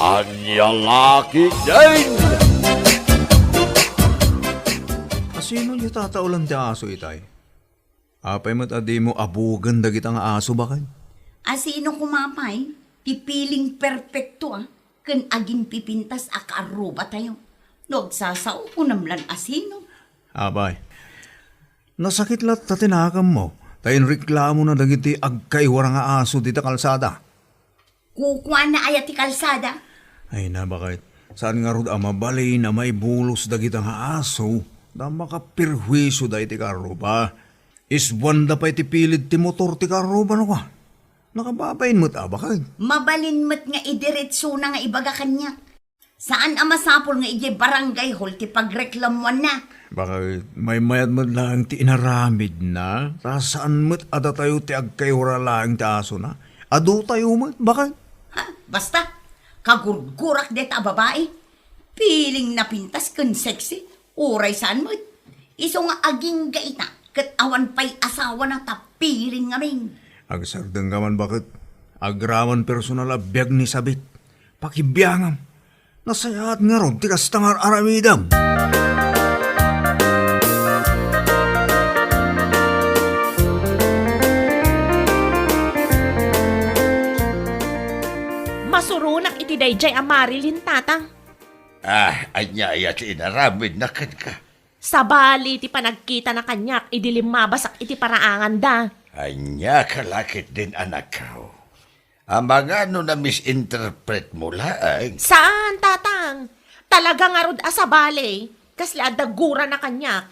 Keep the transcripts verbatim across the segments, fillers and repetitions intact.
Ania la ketdin? Asino diay tataulan ti aso itay? Apay met a dimo abugen dagita nga aso, baket? Asino koma pay ti piling perpekto a ken aginpipintas a kaarrubatayo? No agsasao, kunam lan asino. Apay, nasakit latta ti nakemmo ta inreklamona dagiti agkaiwara nga aso dita kalsada. Kukuana aya ti kalsada? Ay na, baket. Saan ngarud a mabalin a maibulos dagita nga aso ta makaperhuisioda iti kaarruba? Isbuanda pay ti pilid ti motor ti kaarruba, no ka? Nakababain met a, baket. Mabalin met nga idiretsona nga ibaga kaniak. Saan a masapul nga idiay barangay hall ti pagreklamuanna. Baket, maymayat met laeng ti inaramidna, ta saan met a datayo ti agkaiwara laeng ti asona. Adotayo met, baket. Ha? Basta, kagurgurak dayta a babai. Piling napintas ken sexy, uray saan met. Isu nga agingga ita, ket awan pay asawana ta piling ngamin. Agsardengka man, baket. Agraman personal a biag ni sabit. Pakibiangam. Nasayaat ngarud ti kasta nga ar-aramidem. Masuronak iti daydiay a Marilyn, Tatang. Ah, ania aya ti inaramidna kenka? Sabali ti panagkitana kaniak idi limmabasak iti paraanganda. Ania ka la ketdin, anakko? Amangan no na-misinterpret mo laeng? Saan, Tatang. Talaga ngarud a sabali. Kasla adda gurana kaniak.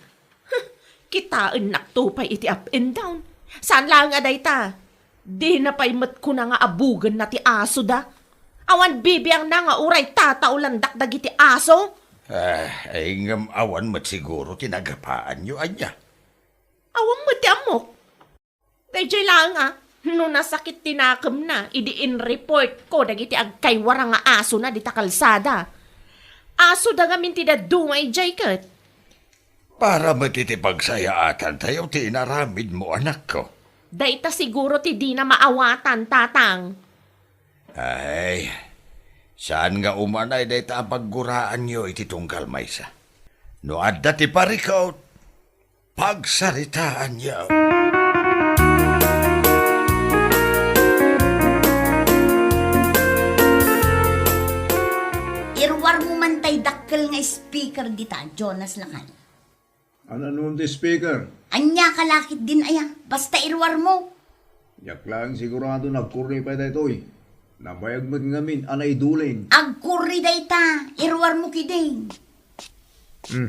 Huh, kitaennakto pay iti up and down. Saan laeng a dayta. Dina pay met kuna nga abugenna ti asoda. Awan bibiangna nga uray tataulandak dagiti aso. Ah, ay ngem awan met siguro ti nagapaanyo, ania? Awan met ti ammok. Daydiay laeng a, no nasakit ti nakemna, idi inreportko dagiti agkaiwara nga asona dita kalsada. Asoda ngamin ti dadduma idiay ket. Para met iti pagsayaatantayo ti inaramidmo, anakko. Dayta siguro ti dina maawatan, Tatang. Ay, saan nga umanay dayta a pagguraanyo iti tunggal maysa. No adda ti parikut, pagsaritaanyo. Iruarmo man tay dakkel nga speaker dita, Jonas, lakay. Ano, ano ti speaker? Ania ka la ketdin aya? Basta iruarmo. Diak laeng sigurado nagkurri pay daytoy. Nabayag met ngamin a naidulin. Agkurri dayta, iruarmo ketdin. Hmm.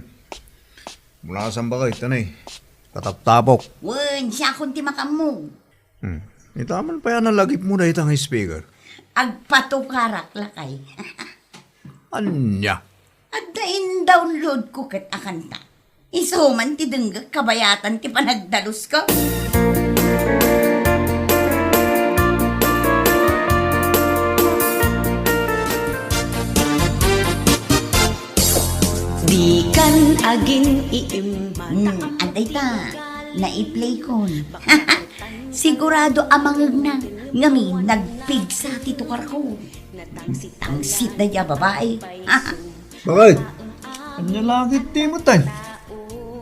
Mula saan ba kayo? Tanay. Kataptapok. Wen, siakon ti makaammo. Hmm. Ita man pay a nalagipmo dayta nga speaker. Agpatukarak, lakay. Ania? Adda in-download ko ket a kanta. Isu man ti denggek kabayatan ti panagdalusko. Dikan agin-iimmata. Hmm, adda ita. Naiplay kon. Sigurado a mangegna. Ngamin, nagpigsa ti tukarko. Tangsit daydiay a babai. Bakit? Ania la ketdi met ay?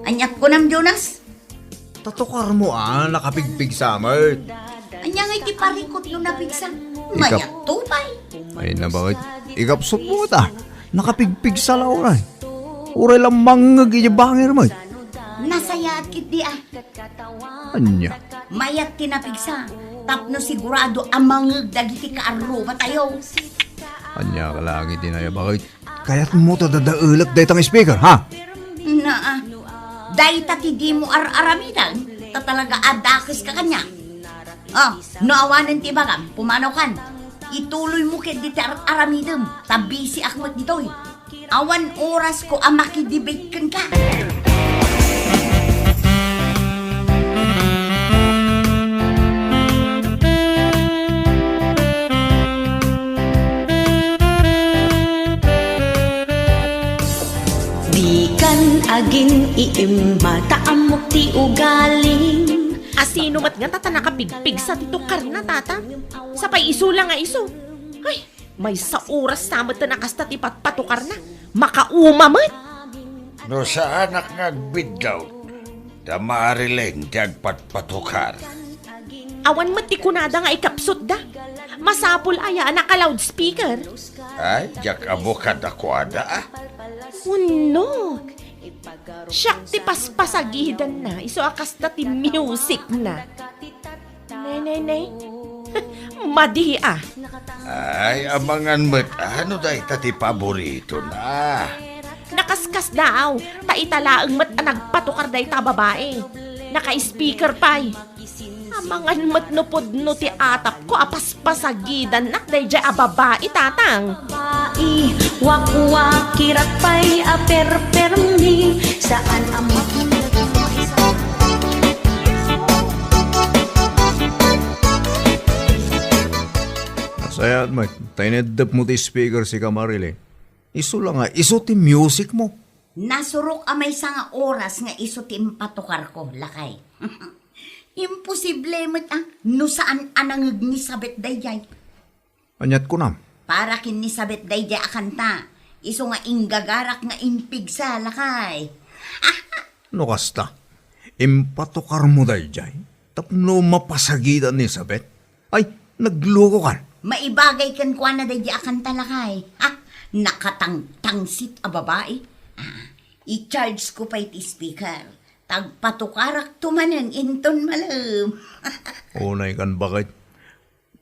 Ania kunam, Jonas? Ta tukarmo a nakapigpigsa met. Ania ngay ti parikut no napigsa? Ikap- Mayat to pay. Ay na, bakit? Ikapsutmo ta. Nakapigpigsa la uray. Uray la mangngeg iti bangir met. Nasayaat ketdi a. Ania? Mayat ti napigsa. Tapno sigurado a mangngeg dagiti kaarrubatayo. Ania ka la ketdi aya, bakit? Kayatmo ta dadaelek dayta nga speaker, ha? Naa. Dayta ti dimo ar-aramiden, ta talaga a dakeska kaniak. Oh, no awanen ti ibagam, pumanaw kan. Ituloymo ketdi ti ar-aramidem, ta bisiak met ditoy. Awan orasko a makidebate kenka. Dikan agin-iimmata, ammok ti ugalim. Asino met nga tata nakapigpigsa ti tukarna, tata? Sapay isu la nga isu. Ay, Maysa oras sa met a kasta ti patpatukarna. Makauma met. No saanak nga agbidlaw, da Marilyn ti agpatpatukar. Awan met ti kunada nga ikapsutda. Masapul aya a naka-loudspeaker? Ay, diak ammo kadakuada, ah. Wenno, siak ti paspasagidanna, isu a kasta ti musicna. Ne, ne, ne. Madi, ah. Ay, amangan met, ano dayta ti paboritona? Nakaskasdaaw, ta ita laeng met a nagpatukar dayta a babai. Naka-speaker pay. Amangan met no pudno ti atapko a paspasagidannak daydiay a babai, tatang. Babai, wakwaki, rakpay a perpermi, saan a magulat. Nasayaat met, ta ineddepmo ti speaker, sika Marilyn. Isu la nga, isu ti musicmo. Nasurok a maysa nga oras nga isu ti impatukarko, lakay. Imposible met a, no saan a nangeg ni Sabet daydiay. Aniat kunam? Para ken ni Sabet daydiay a kanta, isu nga inggagarak nga impigsa, lakay. No kasta, impatukarmo daydiay tapno mapasagidan ni Sabet? Ay, naglukokan. Maibagay kenkuana daydiay a kanta, lakay. Ha? Nakatangtangsit a babai. Ah, i-charge ko pay ti speaker. Tagpatukarakto manen inton malem. Unay kan baket.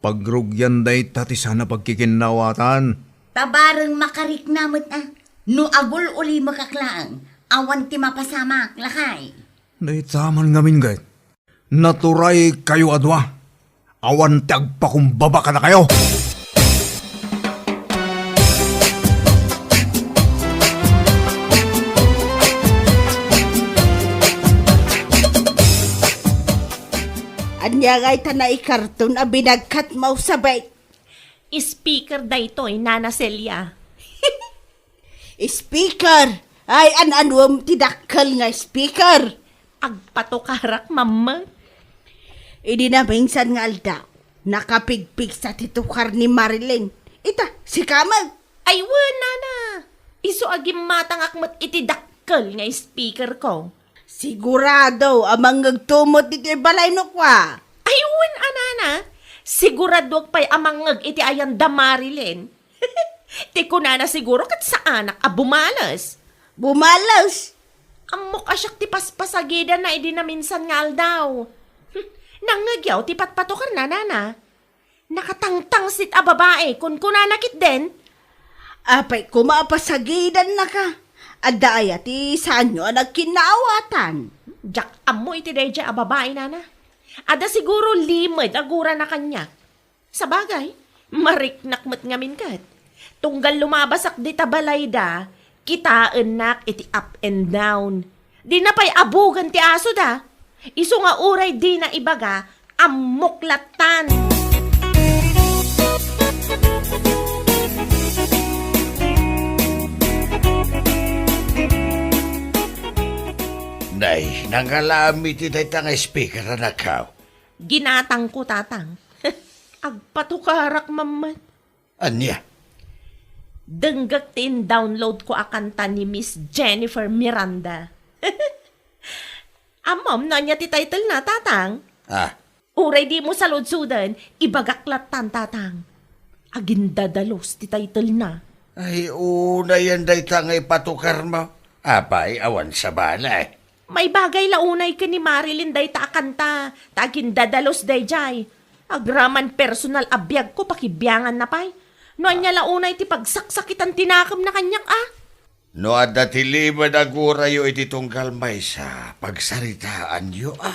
Pagrugian dayta ti saan a pagkikinnawatan. Ta bareng makarikna met a. No agul-ulimekak laeng, awan ti mapasamak, lakay. Dayta man ngamin ket. Naturay kayo a dua. Awan ti agpakumbaba kadakayo. Ania ngay ta naikarton a binagkat, Mau Sabet? Speaker daytoy, Nana Celia. Speaker! Ay, an-anuem ti dakkel nga speaker? Agpatukarak, Mama. Idi naminsan nga aldaw, nakapigpigsa ti tukar ni Marilyn. Ita, sika met. Ay, wen, Nana. Isu a gimmatangak met iti dakkel nga speaker ko. Sigurado a mangngegto met ditoy balay no kua? Ay, wen a, Nana. Siguradoak pay a mangngeg iti ayan da Marilyn. Ti kunana siguro ket saanak a bumales. Bumales? Ammok a siak ti paspasagidanna idi naminsan nga aldaw. Hmm, nangngegyo ti patpatukarna, Nana. Nakatangtangsit a babai, kunkunana ketdin. Apay koma a pasagidannaka. Adda aya ti saanyo a nagkinnaawatan? Diak ammo iti daydiay a babai, Nana. Adda siguro limed a gurana kaniak. Sabagay, mariknak met ngamin ket. Tunggal lumabasak dita balayda, kitaennak iti up and down. Dina pay abugen ti asoda. Isu nga uray dina ibaga, ammok lattan. Nay, nangalami ti dayta nga speaker, anakko. Ginatangko, tatang. Agpatukarak mammet. Ania? Denggek ti in-download ko a kanta ni Miss Jennifer Miranda. Ammom no ania ti title na, tatang? Ah. Uray dimo saludsoden, ibagak lattan, tatang. Agindadalus ti title na. Ay, unayen dayta nga ipatukarmo. Apay, awan sabali. Maibagay la unay ken ni Marilyn dayta a kanta, ta agindadalus daydiay. Agraman personal a biagko, pakibianganna pay. No ania la unay ti pagsaksakitan ti nakemna kaniak, a? No adda ti limed a gurayo iti tunggal maysa, pagsaritaanyo, a?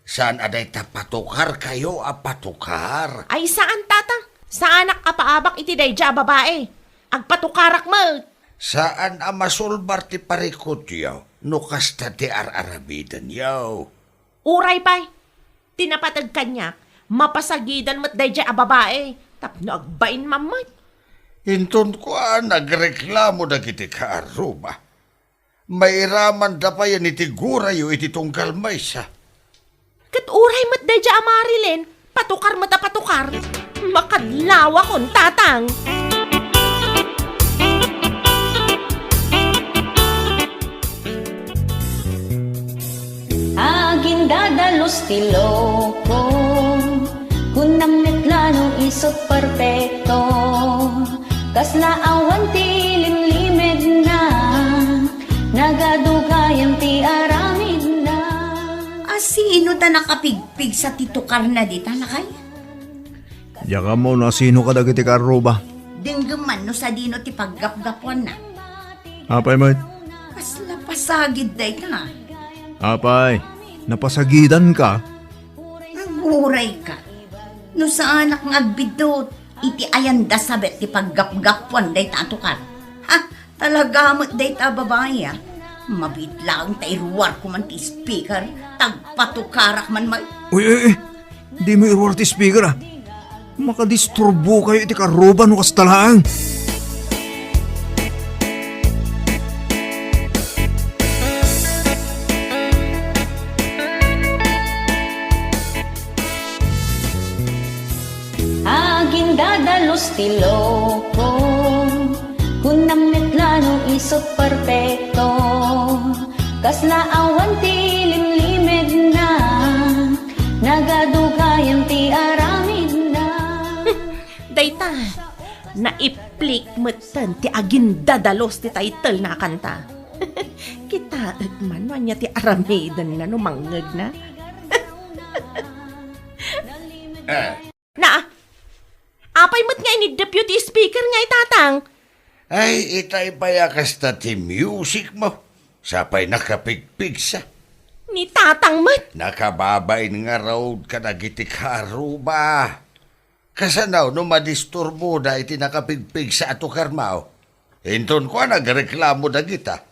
Saan a dayta patukarkayo a patukar? Ay, saan, tatang. Saanak a paabak iti daydiay a babai. Agpatukarak met. Saan a masulbar ti parikutyo no kasta ti ar-aramidenyo. Uray pay, ti napateg kaniak, mapasagidan met daydiay a babai, tapno agbain mammet. Inton kuan, nagreklamo dagiti kaarruma. Mairamanda payen iti gurayo iti tunggal maysa. Ket uray met daydiay a Marilyn, patukar met a patukar. Makadlawakon, tatang. Ti loko, kunam met la no isut' perpekto. Kasla awan ti limlimedna, nagadu gayam ti aramidna. A, sino ta nakapigpigsa ti tukarna dita, lakay? Diak ammo no sino kadagiti kaarruba. Denggem man no sadino ti paggapgapuanna. Apay met? Kasla pasagid dayta. Apay, napasagidanka? Agurayka. No saanak nga agbiddut, iti ayan da sabet ti paggapgapuan dayta a tukar. Ha? Talaga met dayta a babai, a. Mabiit laeng ta iruarko man ti speaker, ta agpatukarak man met. Uy, uy, uy! Dimo iruar ti speaker, a. Makadisturbokayo iti kaarruba no kasta laeng. Agindadalus ti loko, kunam met la no isut' perpekto. Kasla awan ti limlimedna, nagadu gayam ti aramidna. Dayta, naiplik metten ti agindadalus ti title na kanta. Kitaek man no ania ti aramidenna no mangngegna. Eh. Na, apay met nga iniddepyo ti speaker nga itatang? Ay, itay pay a kasta ti music mo. Sapay nakapigpigsa. Ni tatang met. Nakababain ngarud kadagiti kaarruba. Kasano no madisturboda iti nakapigpigsa a tukarmo? Inton kuan, agreklamo dagita.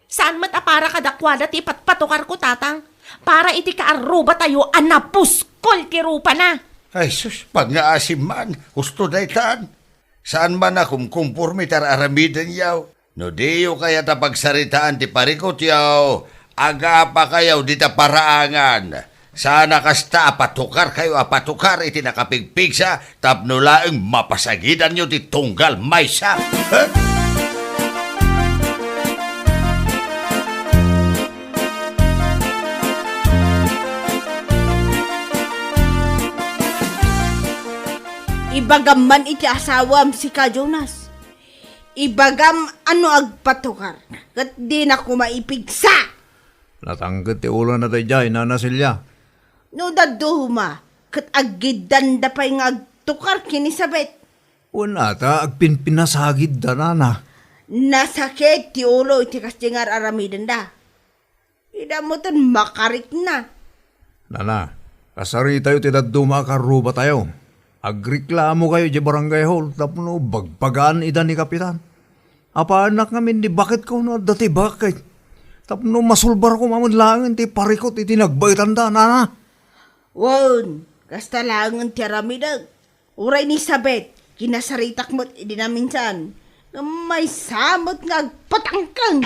Saan met a para kadakuada ti ipatpatukarko, tatang. Para iti kaarrubatayo a napuskol ti rupana. Ay sus, pangngaasim man, husto daytan. Saan man a kumkumporme ti ar-aramidenyo. No diyo kayat a pagsaritaan ti parikutyo, agapakayo dita paraangan. Saan a kasta a patukarkayo a patukar iti nakapigpigsa tapno laeng mapasagidanyo ti tunggal maysa. Huh? Ibagam man iti asawam, sika Jonas. Ibagam a no agpatukar, ket dina koma ipigsa. Natangket ti ulona daydiay, Nana Celia. No dadduma, ket aggiddanda pay nga agtukar ken ni Sabet. Wen ata, agpinpinasagidda, Nana. Nasakit ti ulo iti kasdiay nga ar-aramidenda. Ida metten makarikna. Nana, kasaritayo ti dadduma a kaarrubatayo. Agreklamokayo idiay barangay hall tapno bagbagaan ida ni Kapitan. Apaannak ngamin ni baketko no adda ti bakek. Tapno masulbarko manen laengen ti parikut iti nagbaetanda, Nana. Wen, kasta laengen ti aramidek. Uray ni Sabet, kinasaritak met idi naminsan. Ngem maysa met nga agpatangkeng.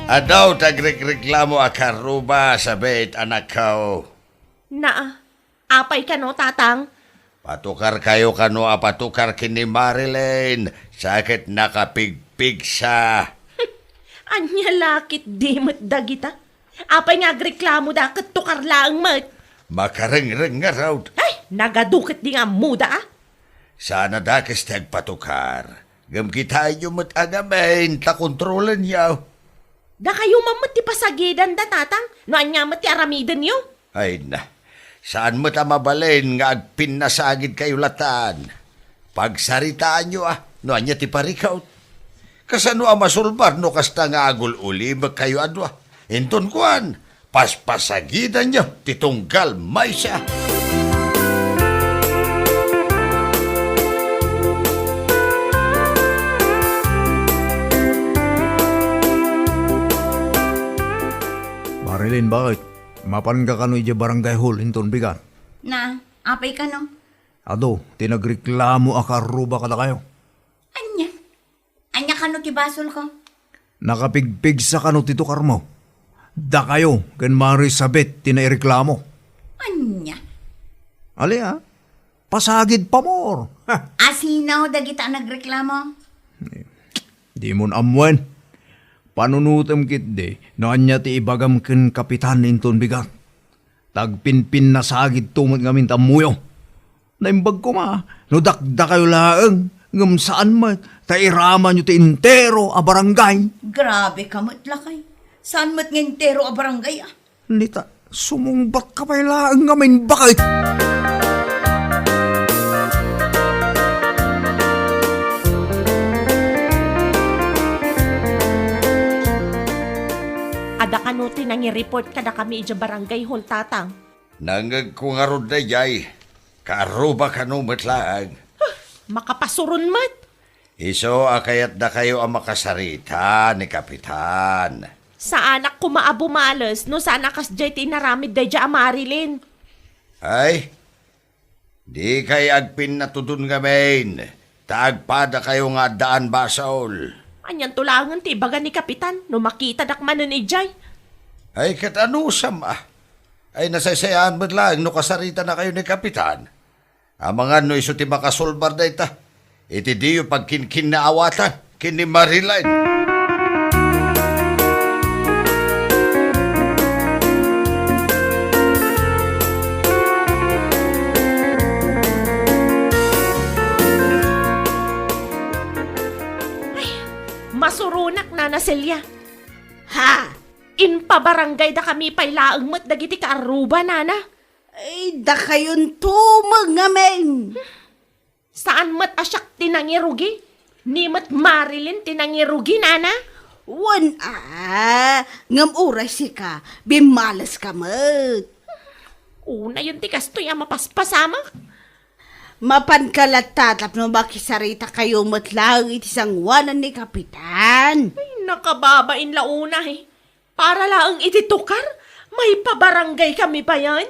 Adu ti agrekreklamo a kaarruba, Sabet, anakko. Naa, apay kano, Tatang? Patukarkayo kano a patukar ken ni Marilyn, sa ket nakapigpigsa. Ania la ketdi met dagita? Apay nga agreklamoda ket tukar laeng met? Makarengreng ngarud. Ay, nagadu ketdi nga ammoda, a? Saan a dakes ti agpatukar. Ngem kitaenyo met a ngamin ta kontrolenyo. Dakayo man met ti pasagidanda, Tatang, no ania met ti aramidenyo. Ay na, saan met a mabalin nga agpinnasagidkayo latan. Pagsaritaanyo a no ania ti parikut. Kasano a masulbar no kasta nga agul-ulimekkayo a dua? Inton kuan, paspasagidanyo ti tunggal maysa. Marilyn, bakit? Mapanka kano idiay barangay hall inton bigat? Na, apay kano? Adu ti nagreklamo a kaarruba kadakayo. Ania? Ania kano ti basolko? Nakapigpigsa kano ti tukarmo? Dakayo ken Mari Sabet ti naireklamo. Ania? Ali, a? Pasagid pamor. Ha! Asino dagita a nagreklamo? Dimon ammoen. Panunotem ketdi no ania ti ibagam ken Kapitan inton bigat. Ta agpinpinnasagidto met ngamin ti ammoyo. Naimbag koma no dakdakayo laeng, ngem saan met ta iramanyo ti entero a barangay. Grabe ka met, lakay. Saan met nga entero a barangay, a? Nita, sumungbat ka pay laeng ngamin, bakit? Adda kano ti nangireport kadakami idiay barangay hall, Tatang? Nangngegko ngarud daydiay. Kaarruba kano met laeng. Makapasuron met. Isu a kayatdakayo a makasarita ni Kapitan. Saanak koma a bumales no saan a kasdiay ti inaramid daydiay a Marilyn. Ay, dikay agpinnatudon ngamin, ta agpadakayo nga addaan basol. Anianto laengen ti ibaga ni Kapitan no makitadak manen idiay? Ay, ket anusam, a? Ay, nasaysayaan met laeng no kasaritanakayo ni Kapitan. Amangan no isu ti makasulbar dayta, iti diyo pagkinkinnaawatan ken ni Marilyn. Ay, masuronak, Nana Celia. Ha? Impabarangaydakami pay laeng met dagiti kaarruba, Nana. Ay, dakayonto met ngamin. Saan met a siak ti nangirugi? Ni met Marilyn ti nangirugi, Nana? Wen a, ngem uray sika, bimmales ka met. Unayen ti kastoy a mapaspasamak. Mapanka latta tapno makisaritakayo met laeng iti sangoanan ni Kapitan. Ay, nakababain la unay. Para laeng iti tukar, maipabarangaykami payen?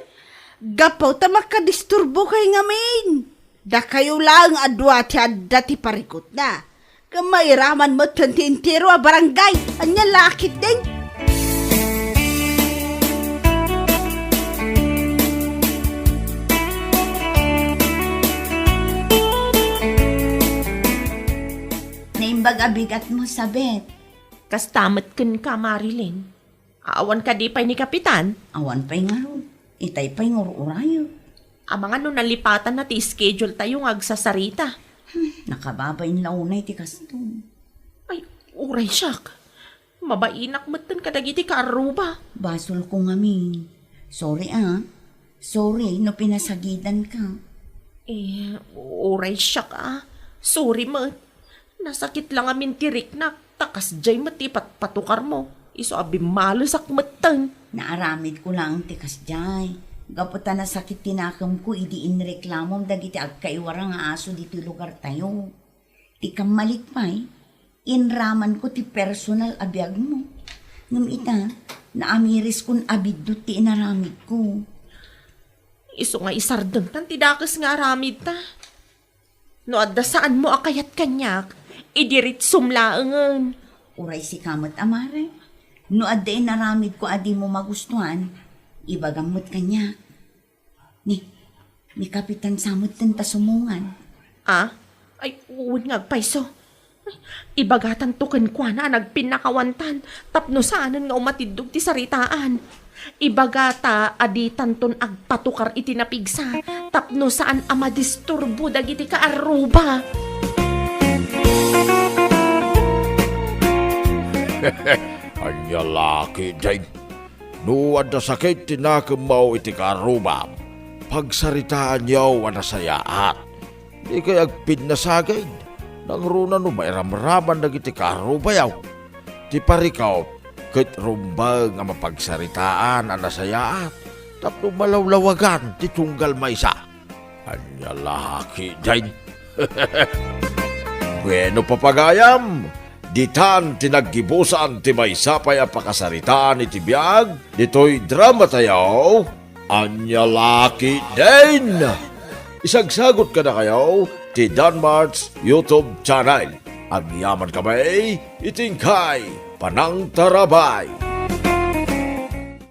Gapu ta makadisturbo kay ngamin. Dakayo laeng a dua ti adda ti parikutna. Ngem mairaman metten ti entero a barangay. Ania la ketdin? Naimbag a bigatmo, Sabet. Kasta met kenka, Marilyn. Awan kadi pay ni Kapitan? Awan pay ngarud. Itay pay ngur-urayo. Amangan no nalipatanna ti schedule tayo nga agsasarita. Hmm, nakababain la unay ti kasto. Ay, uray siak. Mabainak metten kadagiti kaarruba. Basolko ngamin. Sorry, a. Sorry no pinasagidanka. Eh, uray siak, a. Sorry met. Nasakit la ngamin ti riknak, ta kasdiay met ti patpatukarmo. Isu a bimmalesak metten. Naaramidko laeng ti kasdiay. Gapu ta nasakit ti nakemko idi inreklamom dagiti agkaiwara nga aso ditoy lugartayo. Ti kammalik pay, inramanko ti personal a biagmo. Ngem ita, naamiriskon a biddut ti inaramidko. Isu nga isardengtan ti dakes nga aramidta. No adda saanmo a kayat kaniak, idiritsom laengen. Uray sika met, a mare. No adda inaramidko a dimo magustuan, ibagam met kaniak. Ni, ni Kapitan sa metten ta sumungan. A? Ay, wen nga agpayso. Ibagatanto kenkuana a nagpinnakawantan tapno saanen nga umatiddog ti saritaan. Ibagata a ditanton agpatukar iti napigsa tapno saan a madisturbo dagiti kaarruba. Ania la ketdin? No adda sakit ti nakemmo iti kaarrubam, pagsaritaanyo a nasayaat. Dikay agpinnasagid, nangruna no mairamraman dagiti kaarrubayo. Ti parikop ket rumbeng a mapagsaritaan a nasayaat tapno malawlawagan ti tunggal maysa. Ania la ketdin? Bueno, papagayam, ditan ti naggibusan ti maysa pay a pakasaritaan iti biag ditoy dramatayo. Ania la ketdin? Isagsagot kadakayo ti Danmart's YouTube channel. Agyaman kami iti inkay panangtarabay.